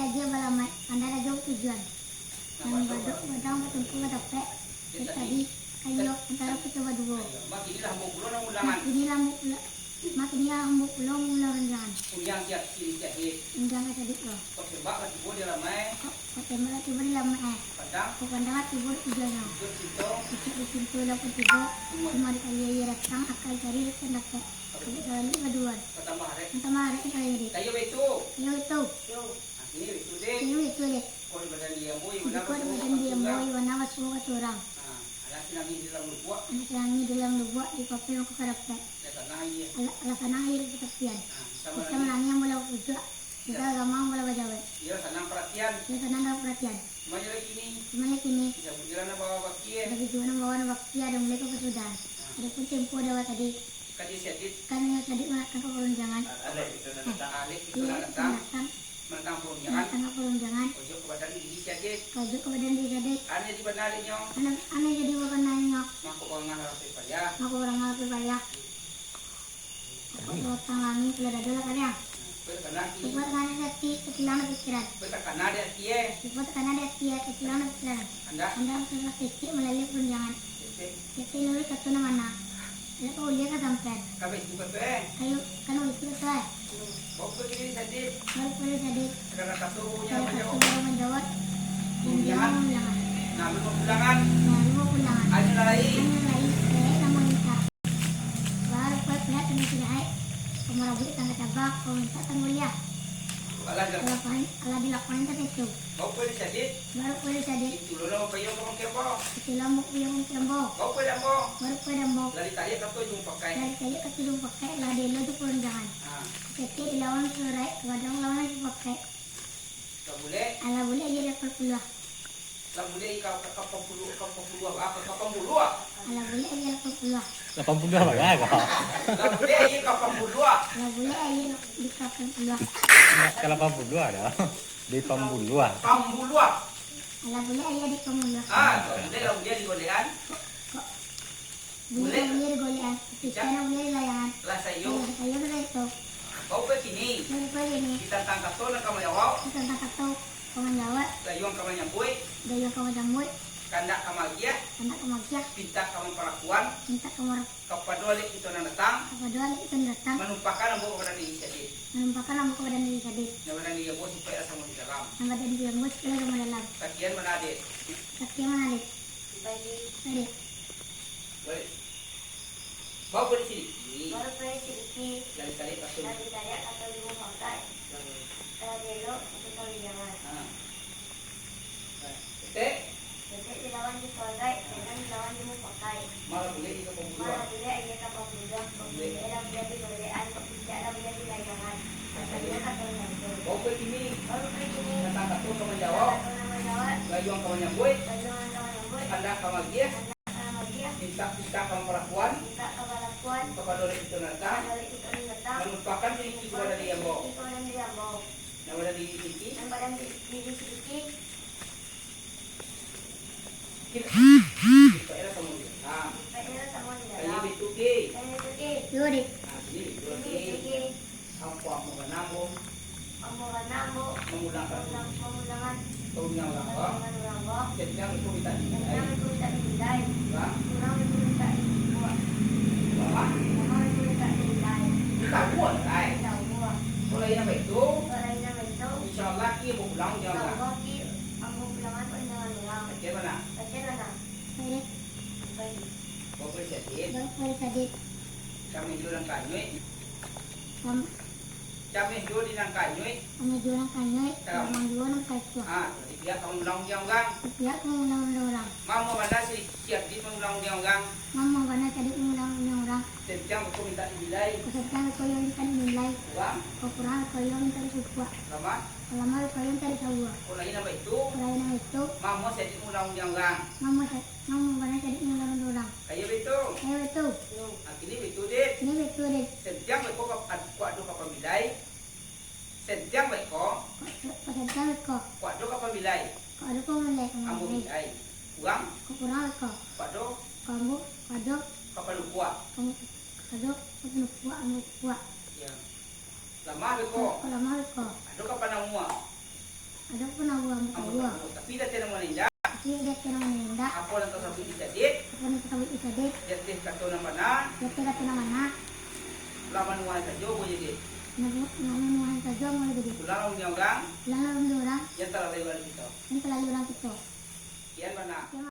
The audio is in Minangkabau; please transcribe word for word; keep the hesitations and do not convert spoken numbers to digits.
Dia balamaik, pandai rajo batujuan. Nan badok gadang batumpu batapek. Dari tadi, kayo antaro kito baduo. Makinilah ambo pulo nan ulangan. Makinilah ambo pulo, makinilah ambo pulo mangulang rundiangan. Undiang siap, si Syahid. Undiang ka Syahid lo. Kok tembak lah tibo di alamai. Kok, kok tembak lah tibo di alamai. Pandang. Kok pandang lah tibo di ujunyo. Iduik cinto. Iduik cinto lah pun tibo. Cuma. Cuma di kali aia datang, aka cari datang dapek. Kabek balik baduo. Batambah arek. Batambah arek ka Syahid. Kayo baitu. Kayo baitu. Yo. Nah, kini baitu, Dek. Kini baitu, Dek. Kok di badan dia, Boy, Jadi, kok di badan dia, Boy, wana basuo ka urang. Nah, anak sinangih di dalam lubuak. Anak sinangih di dalam lubuak, di papi mangko ka dapek. Alah sanang aia. Alah, alah sanang aia di patapian. Nah, bisa manangih. Bisa manangih ambo lah bapucuak. Bisa. Bisa gamang ambo lah bajawek. Iyo, sanang paratian. Iyo, sanang dalam paratian. Cuma yo kini. Cuma yo kini. Bisa bajalan ambo bakia. Bisa bajalan ambo bakia, ado mulai ka pasudahan. Nah. Adopun tempo di awal tadi. Kan iyo Syahid. Kan iyo Syahid mandatang ka parundiangan. Alek itu nan datang. Alek itu nan datang. Mandatang ka parundiangan. Mandatang ka parundiangan. Ojo ka badan diri Syahid. Ojo ka badan diri Syahid. Aneh di bana inyo. Aneh, aneh jadi bana inyo. Mako urang lah lapeh payah. Mako urang lah lapeh payah. Kok batang langik, kalau dado lah kaliang. Nah, Cubo takana di ati, takilang di pikiran. Cubo takana di ati, eh. Cubo takana di ati, eh, takilang di pikiran. Andak. Andak sudah kecik malalui parundiangan. Kecik. Kecik nuri kato nan mana. Alah ka ulia ka sampean. Kayo, kan ulia kato, eh. Baru pergi tadi. Baru pergi tadi. Karena kato baru manjawab. Karena kato baru manjawab. Jangan. Jangan. Nah, lu mau pulangan. Nah, lu mau pulangan. Hanya lain. Hanya lain, eh, kamu minta. Baru kau pihak kami tidak hai. Kamu rabuik tangga cabang, kau minta tangga ulia. Alah, alah dilakukan tadi tu. Baru kau disadi. Baru kau disadi. Itu lo nama payung kamu kembo. Itu lo mau payung kembo. Baru kau dambo. Baru kau dambo. Lari tarik kato jung pakai. Lari tarik kato jung pakai, lah delo tu pun jangan. Ha. Jadi dilawan surai, kadang lawan lagi pakai. Lah bulek. Alah bulek aia lapan puluah. Lah bulek aia ka, ka, ka lapan puluah, ka, ka lapan puluah, ah, ka, ka lapan puluah, ah. Alah bulek aia lapan puluah. Lapan puluah bagai ko. Lah bulek aia ka lapan puluah, ah. Lah bulek aia di ka lapan puluah, ah. Ka lapan puluah dah. Di pambuluah. Pambuluah. Alah bulek aia di pambuluah, ah. Ah, lah bulek, lah bulek di golekan. Kok, kok Bulek. Bulek, bulek digolekan. Picak. Picak nan bulek dilayangan. Lah sayur. Lah sayur lah itu. Baru kini. Baru kini. Ditantang kato nan ka manjawab. Ditantang kato ka manjawab. Dayuang ka manyambuik. Dayuang ka manyambuik. Kandak ka maagiah. Kandak ka maagiah. Pintak ka mampalakuan. Pintak ka mar- Kapado alek kito nan datang. Kapado alek kito nan datang. Manumpahkan ambo ka badan diri Syahid. Manumpahkan ambo ka badan diri Syahid. Nan badan diri ambo sipaiklah samo di dalam. Nan badan diri ambo sipaiklah samo dalam. Sakian bana, Dek. Sakian bana, Dek. Baik. Baik, Dek. Baik. Baru pergi sidiki. Baru pergi sidiki. Lari tarik kato. Lari tarik kato di mufakat. Lah elok untuk parundiangan. Ha. Nah, ketek. Ketek dilawan di suagai, jangan dilawan di mufakat. Malah bulek aia ka pambuluah. Malah bulek aia ka pambuluah. Bulek. Bulek lah bulek di golekan, picak lah bulek di layangan. Nah, aia kato nyampur. Baru kini. Baru kini. Datang kato ka manjawab. Datang kato ka manjawab. Dayuang ka manyambuik. Dayuang ka manyambuik. Kandak ka maagiah. Kandak Pintak-pintak ka mampalakuan. Pintak ka mampalakuan. Kapado alek kito nan datang. Kapado alek kito nan datang. Manumpahkan sidiki ka badan diri ambo. Manumpahkan sidiki ka badan diri ambo. Nan badan diri sidiki. Nan badan diri, diri sidiki. Kito, kito elok samo di dalam. Kito elok samo di dalam. Kayo baitu, Ki. Kayo baitu, Ki. Yo, Dek. Nah, sini, baitu, Ki. Apo ambo bana ambo? Ambo bana ambo. Mamulangkan. Mamulangkan. Parundiangan urang ko. Parundiangan urang ko. Setiap iko mintak dinilai. Setiap iko mintak dinilai. Urang. Urang iko mintak dibuek. Urang. Urang iko mintak dinilai. Ditabuak, lai. Ditabuak. Kalau indak baitu. Kalau indak baitu. Insyaallah, Ki, ambo pulang, insyaallah. Insyaallah, Ki, ambo pulangan parundiangan urang. Oke, bana? Oke, bana? Baik. Baik. Bapak Sadit. Bapak Sadit. Kami juo nan kanyuik. Kam- Kami juo di nan kanyuik. Kami juo nan kanyuik, Kam- kami juo nan kasuah. Ah, di pihak ka maulang-ulang urang. Di pihak ka maulang-ulang urang. Mamo bana si, si Sadit maulang-ulang urang. Mamo bana si Sadit maulang-ulang urang. Santiang beko mintak dinilai. Kok santiang beko iyo mintak dinilai. Kurang. Kok kurang beko iyo mintak disukuak. Lamah. Kok lamah beko iyo mintak disauah. Kok lain nan baitu. Kok lain nan baitu. Mamo si Sadit maulang-ulang urang. Mamo si Sadit. Mamo bana si Sadit maulang-ulang urang. Kayo baitu. Kayo baitu. Nah, kini baitu, Dit. Kini baitu, Dit. Santiang beko ka, kok ado ka pambilai. Santiang beko. Kok, kok santiang beko. Kok ado ka pambilai. Kok ado ka pambilai. Ambo bilai. Kurang. Kok kurang beko. Kok ado. Kok ambo, kok ado. Ka palukuak. Kok ado ka palukuak, ambo kuak. Iyo. Lamah beko. Kok lamah beko. Ado ka panamua. Ado pun awak Ambo tahu. Tapi di ateh namo nan indak. Tapi di ateh namo nan indak. Apo nan tasabuik di sadek. Apo nan tasabuik di sadek. Di ateh kato nan bana. Di ateh kato nan bana. Lah manuahan sajo ambo jadi. Nah, manuahan sajo ambo jadi. Pulang lah urang. Pulang lah urang. Yang talalu urang kito. Yang talalu urang kito. Kian bana. Kian